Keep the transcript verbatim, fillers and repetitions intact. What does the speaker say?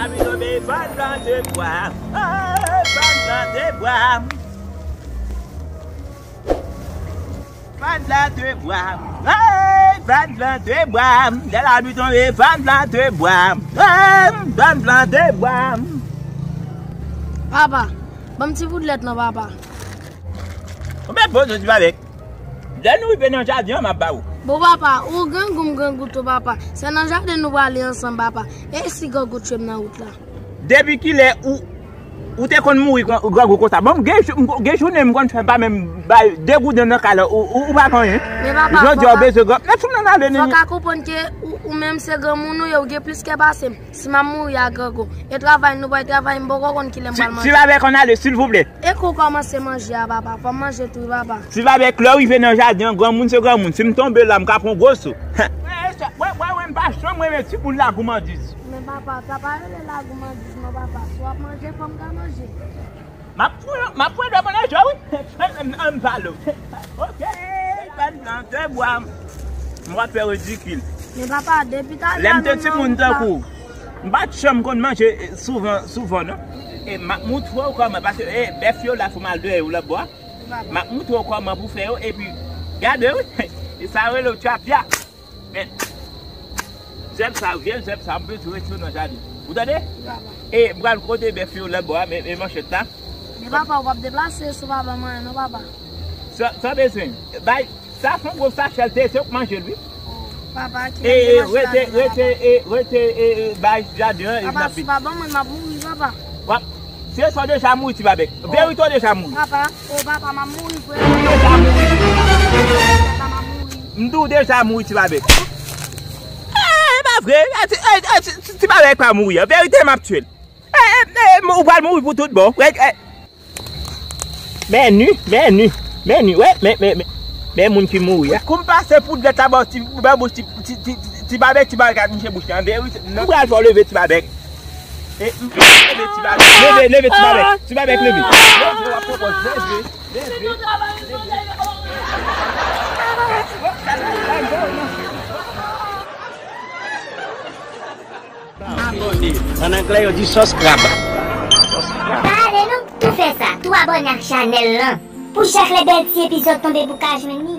Lapli tonbe, fò n plante bwa. Hey, fò n plante bwa. Fò n plante bwa. Hey, fò n plante bwa. Lè lapli tonbe, fò n plante bwa. Hey, fò n plante bwa. Papa, ban m ti bout lèt lan, papa. Ou mèt poze w, ti babèk. Lè nou rive nan jaden an, m ap ba ou. Bon, papa, ou grangou, m grangou tou, papa. Se nan jaden nou prale ansanm, papa. E si grangou tchwe m nan wout la? Depi kilè ou, ou te konn mouri kon, grangou konsa? Bon, gen jou, m, gen jounen m konn fè pa menm bay de gouden nan kay la, ou, ou, ou pa konn anyen. Men papa, jodi a, ou bezwen gran, mèt sou m nan ale, fò nini. Ka konprann ke ou, ou menm se granmoun ou ye, ou gen plis kè pase m. Si m ap mouri a grangou. E travay nou bay travay, m poko konn kilè m pral manje. Ti babèk, ann ale, silvouplè. E kou kòmanse manje a, papa. Fò m manje tou, papa. Ti babèk, lè w rive nan jaden an, granmoun se granmoun. Si m tonbe la, m ka pran gwo sou. Wè, wè, wè, m pa janm renmen timoun lagoumandiz. Men papa, sa pa rele lagoumandiz non, papa. Si w ap manje, fò m ka manje. M ap pran, m ap pran dòm nan jò, wi. Ann, ann, ann pale. Ok, ban nan de bwa. M ap fè ridikil. Men papa, depi talè a menm nan wout la. Lè m te timoun tankou w, m pa t janm konn manje, eh, souvan, souvan, non. E m ap moutre w kòman, paske, eh, bèf yo la, fò m al dèyè yo lòtbò a. M ap moutre w kòman pou fè yo, epi, gade, wi. E sa yo rele w tchapya. Men, zèb sa, vye zèb sa, m bezwen retire nan jaden. Ou tande? Wi, papa. E m pral kote bèf yo lòtbò a, men, men manchèt la. Men papa, ou p ap deplase sou papa m anyen non, papa. Sa, sa bezwen. Bay, sa fon gwo sachè l te, se ou k manje l, wi. Oh, papa, ki lè m te manje ladan an, papa? E, e, rete, rete, e, e, bay jaden an, e n ap vin. Papa, si w pa ban mwen, m ap mouri, papa. W ap, se sa w deja mouri, ti babèk. Oh. Verite w deja mouri. Papa. O papa, m ap mouri vre. Ou deja mouri. Papa, m ap mouri. M di w deja mouri, ti babèk. Eh, e pa vre. Eh, ti, eh, eh, ti, ti, ti babèk pa mouri. An verite, m ap tiye l. Eh, eh, eh, ou pral mouri pou tout bon. Eh, eh. Men ni, men ni, men ni. Wè, men, men, men, men moun ki mouri a. Kou m pase poud lèt la ba w, ti, ba w bouch, ti, ti, ti, ti, ti babèk, ti babèk ak miche bouch li. An verite, non. M pral fè w leve, ti babèk. E, m pral leve, ti babèk. Leve, leve, ti babèk. Ti babèk, leve. Leve, w ap pran pòz, leve, leve, leve. Abòne. An anglè, yo di subscribe. Pa ale non, tou fè sa, tou abòne ak chanèl lan. Pou chak lè bèl ti epizòd tonbe pou ka jwenn li.